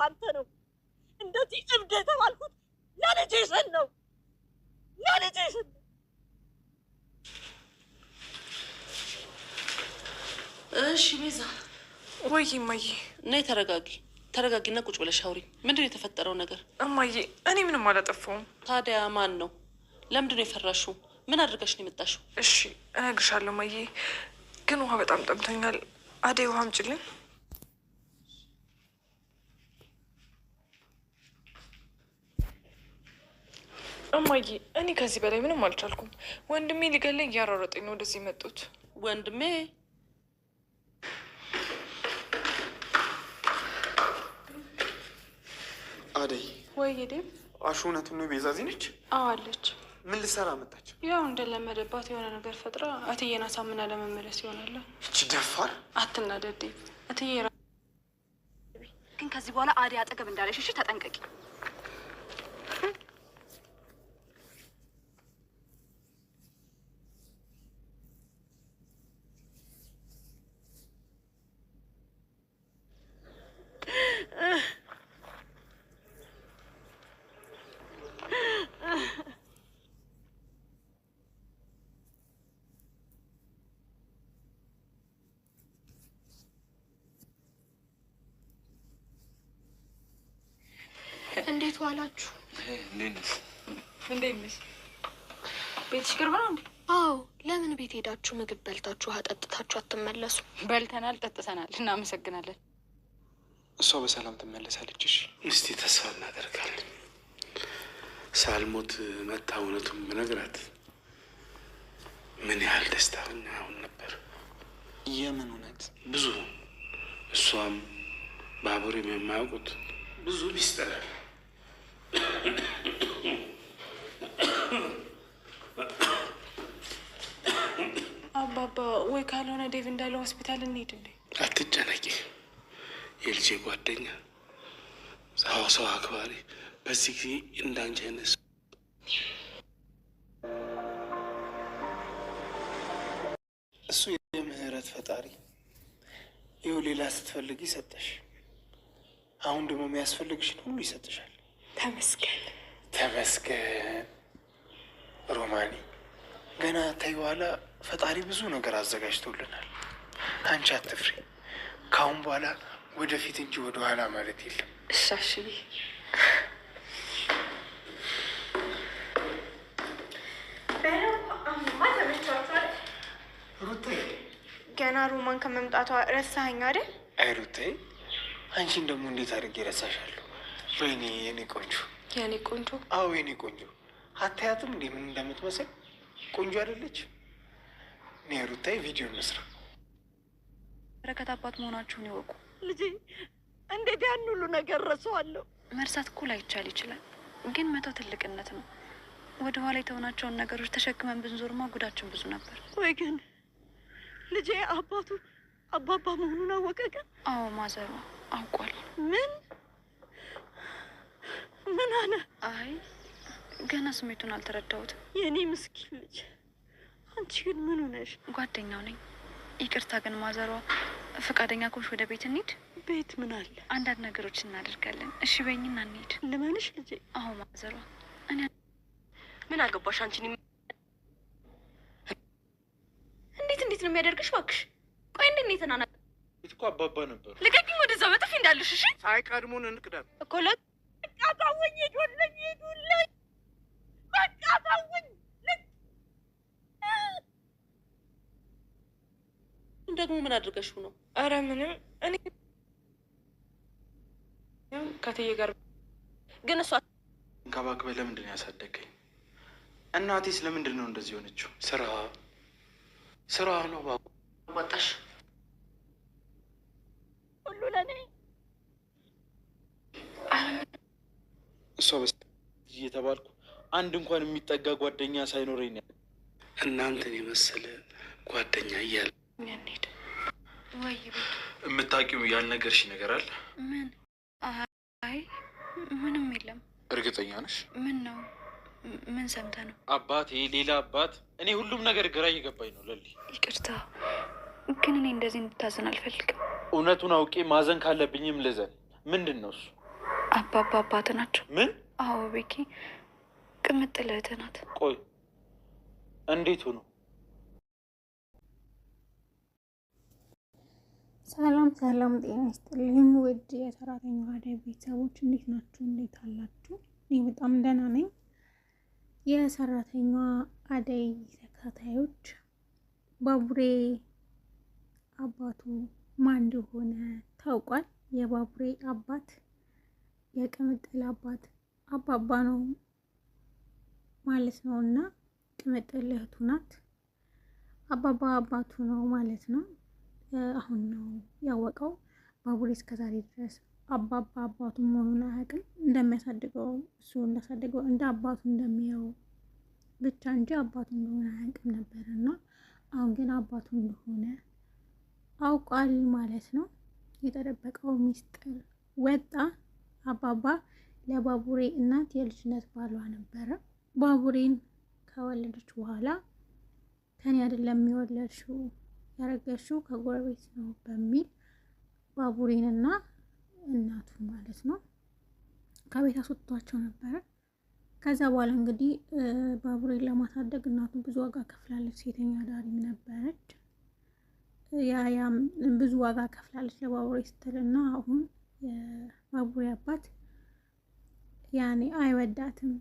በአንተ ነው። እንደዚህ እብድ የተባልኩት ለልጄ ስል ነው፣ ለልጄ ስል ነው። እሺ ቤዛ። ወይ እማዬ። ነይ ተረጋጊ፣ ተረጋጊና ቁጭ ብለሽ አውሪ። ምንድን ነው የተፈጠረው ነገር? እማዬ እኔ ምንም አላጠፋውም። ታዲያ ማን ነው? ለምንድን ነው የፈራሽው? ምን አድርገሽ ነው የመጣሽው? እሺ እነግርሻለሁ እማዬ፣ ግን ውሃ በጣም ጠምቶኛል። አደይ ውሃ አምጪልኝ። እማዬ እኔ ከዚህ በላይ ምንም አልቻልኩም። ወንድሜ ሊገለኝ እያሯሯጠኝ ነው ወደዚህ የመጡት። ወንድሜ አደይ። ወይ ዴቭ። አሹ እውነቱን ነው? ቤዛ እዚህ ነች? አዎ አለች። ምን ልትሰራ መጣች? ያው እንደለመደባት የሆነ ነገር ፈጥራ እትዬን አሳምና ለመመለስ ይሆናል። እቺ ደፋር። አትናደድ ዴቭ። እትዬ ግን ከዚህ በኋላ አደይ አጠገብ እንዳለሽ እሺ፣ ተጠንቀቂ። እንዴት ዋላችሁ? እንዴት ነሽ? ቤትሽ ቅርብ ነው እንዴ? አዎ። ለምን ቤት ሄዳችሁ ምግብ በልታችሁ ውሃ ጠጥታችሁ አትመለሱ? በልተናል፣ ጠጥተናል። እናመሰግናለን። እሷ በሰላም ትመለሳለች። እሺ እስቲ ተስፋ እናደርጋለን። ሳልሞት መታ እውነቱን ብነግራት ምን ያህል ደስታ አሁን ነበር። የምን እውነት? ብዙ እሷም ባቡሬም የማያውቁት ብዙ ሚስጥር አለ። አባባ ወይ ካልሆነ ዴቭ እንዳለው ሆስፒታል እንሂድ እንዴ? አትጨነቂ፣ የልጄ ጓደኛ ሰው አክባሪ፣ በዚህ ጊዜ እንዳንቺ አይነት እሱ የምህረት ፈጣሪ ይኸው ሌላ ስትፈልጊ ሰጠሽ። አሁን ደግሞ የሚያስፈልግሽን ሁሉ ይሰጥሻል። ተመስገን ተመስገን። ሮማኒ ገና ተይ፣ በኋላ ፈጣሪ ብዙ ነገር አዘጋጅቶልናል። አንቺ አትፍሪ። ከአሁን በኋላ ወደፊት እንጂ ወደኋላ ማለት የለም። እሻሽዬ ሩቴ። ገና ሮማን ከመምጣቷ ረሳኸኝ አይደል? አይ ሩቴ፣ አንቺን ደግሞ እንዴት አድርጌ ረሳሻለሁ? ወይኔ የኔ ቆንጆ፣ የኔ ቆንጆ። አዎ የኔ ቆንጆ። አታያትም እንዴ ምን እንደምትመስል? ቆንጆ አይደለች? እኔ ሩታዬ ቪዲዮ እንስራ። በረከት አባት መሆናችሁን ይወቁ። ልጄ እንዴት ያን ሁሉ ነገር ረሳዋለሁ? መርሳት እኮ ላይቻል ይችላል፣ ግን መተው ትልቅነት ነው። ወደ ኋላ የተሆናቸውን ነገሮች ተሸክመን ብንዞርማ ጉዳችን ብዙ ነበር። ወይ ግን ልጄ አባቱ አባባ መሆኑን አወቀ? ግን አዎ ማዘሯ አውቋል። ምን ምን አለ? አይ ገና ስሜቱን አልተረዳሁትም። የእኔ ምስኪን ልጅ፣ አንቺ ግን ምኑ ነሽ? ጓደኛው ነኝ። ይቅርታ ግን ማዘሯ፣ ፈቃደኛ ከሆንሽ ወደ ቤት እንሂድ። ቤት ምን አለ? አንዳንድ ነገሮች እናደርጋለን። እሺ በይኝና እንሂድ። ልመንሽ ልጄ። አዎ ማዘሯ፣ እኔ ምን አገባሽ አንቺን? እንዴት እንዴት ነው የሚያደርግሽ? እባክሽ ቆይ፣ እንዴት ነው የተናና እኮ አባባ ነበሩ። ልቀቂኝ፣ ወደዛ በጥፊ እንዳልሽ። እሺ ሳይቀድሙን እንቅደም እኮ ለ በቃ ተውኝ፣ ሂዱልኝ፣ ሂዱልኝ፣ በቃ ተውኝ። ደግሞ ምን አድርገሽው ነው? አረ ምንም። እኔ ከእትዬ ጋር ግን እሷ እንከባክበህ ለምንድን ነው ያሳደገኝ? እናቴስ ለምንድን ነው እንደዚህ ሆነችው? ስራ ስራ ነው ባቡ። ወጣሽ ሁሉ ለእኔ እሷ በስ እየተባልኩ አንድ እንኳን የሚጠጋ ጓደኛ ሳይኖረኝ ነው። እናንተን የመሰለ ጓደኛ እያለ እንሂድ። ወይ ቤቱ የምታውቂው ያልነገርሽ ነገር አለ? ምን? አይ ምንም የለም። እርግጠኛ ነሽ? ምን ነው? ምን ሰምተህ ነው? አባቴ ሌላ አባት። እኔ ሁሉም ነገር ግራ እየገባኝ ነው ለሊ። ይቅርታ ግን እኔ እንደዚህ እንድታዘን አልፈልግም። እውነቱን አውቄ ማዘን ካለብኝም ልዘን። ምንድን ነው እሱ? አባባ አባት ናቸው። ምን? አዎ ቤኪ፣ ቅምጥል እህትህ ናት። ቆይ እንዴት ሆኖ? ሰላም ሰላም፣ ጤና ይስጥልኝ ውድ የሰራተኛዋ አደይ ቤተሰቦች እንዴት ናችሁ? እንዴት አላችሁ? እኔ በጣም ደህና ነኝ። የሰራተኛዋ አደይ ተከታታዮች ባቡሬ አባቱ ማን እንደሆነ ታውቋል። የባቡሬ አባት የቅምጥል አባት አባባ ነው ማለት ነው እና ቅምጥል እህቱ ናት። አባባ አባቱ ነው ማለት ነው። አሁን ነው ያወቀው። ባቡሬ እስከዛሬ ድረስ አባባ አባቱ መሆኑን አያውቅም። እንደሚያሳድገው እሱ እንዳሳደገው እንደ አባቱ እንደሚያው ብቻ እንጂ አባቱ እንደሆነ አያውቅም ነበር እና አሁን ግን አባቱ እንደሆነ አውቋል ማለት ነው። የተደበቀው ሚስጥር ወጣ። አባባ ለባቡሬ እናት የልጅነት ባሏ ነበረ። ባቡሬን ከወለደች በኋላ ከኔ አይደለም የወለድሽው ያረገዝሽው ከጎረቤት ነው በሚል ባቡሬንና እናቱ ማለት ነው ከቤት አስወጥቷቸው ነበረ። ከዛ በኋላ እንግዲህ ባቡሬን ለማሳደግ እናቱ ብዙ ዋጋ ከፍላለች። ሴተኛ አዳሪም ነበረች። ያም ብዙ ዋጋ ከፍላለች ለባቡሬ ስትል እና አሁን የባቡሬ አባት ያኔ አይወዳትም፣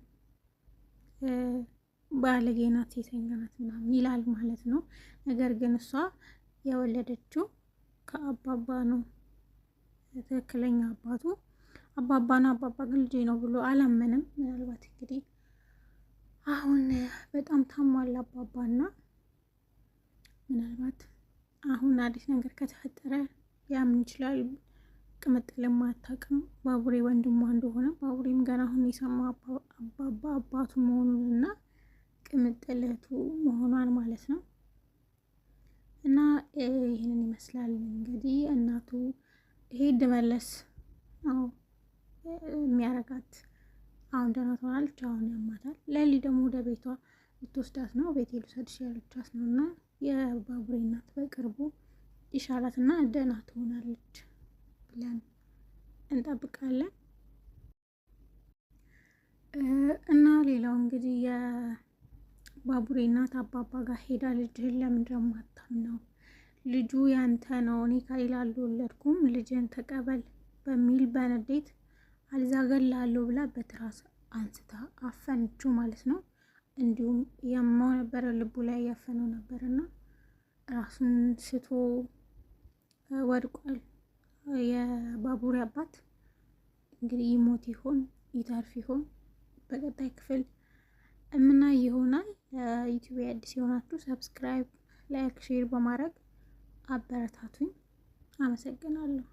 ባለጌ ናት፣ ሴተኛ ናት ምናምን ይላል ማለት ነው። ነገር ግን እሷ የወለደችው ከአባባ ነው። ትክክለኛ አባቱ አባባ ነው። አባባ ግን ልጄ ነው ብሎ አላመንም። ምናልባት እንግዲህ አሁን በጣም ታሟል አባባና ምናልባት አሁን አዲስ ነገር ከተፈጠረ ያምን ይችላል። ቅምጥልም አታውቅም ባቡሬ ወንድሟ እንደሆነ። ባቡሬም ገና አሁን የሰማ አባባ አባቱ መሆኑን እና ቅምጥል እህቱ መሆኗን ማለት ነው። እና ይህንን ይመስላል እንግዲህ እናቱ ሄድ መለስ ነው የሚያረጋት። አሁን ደህና ትሆናለች፣ አሁን ያማታል። ለሊ ደግሞ ወደ ቤቷ ልትወስዳት ነው። ቤቴ ልውሰድሽ ያለቻት ነው እና የባቡሬ እናት በቅርቡ ይሻላት እና ደህና ትሆናለች ብለን እንጠብቃለን። እና ሌላው እንግዲህ የባቡሬ እናት አባባ ጋር ሄዳ ልጅህን ለምንድን ነው የማታምነው? ልጁ ያንተ ነው፣ እኔ ከሌላ አልወለድኩም፣ ልጅን ተቀበል በሚል በንዴት አልዛገላለሁ ብላ በትራስ አንስታ አፈነችው ማለት ነው። እንዲሁም ያማው ነበረ፣ ልቡ ላይ ያፈነው ነበር እና ራሱን ስቶ ወድቋል። የባቡሬ አባት እንግዲህ ይሞት ይሆን ይተርፍ ይሆን? በቀጣይ ክፍል እምናይ ይሆናል። ዩቲዩብ አዲስ የሆናችሁ subscribe፣ like፣ share በማድረግ አበረታቱኝ። አመሰግናለሁ።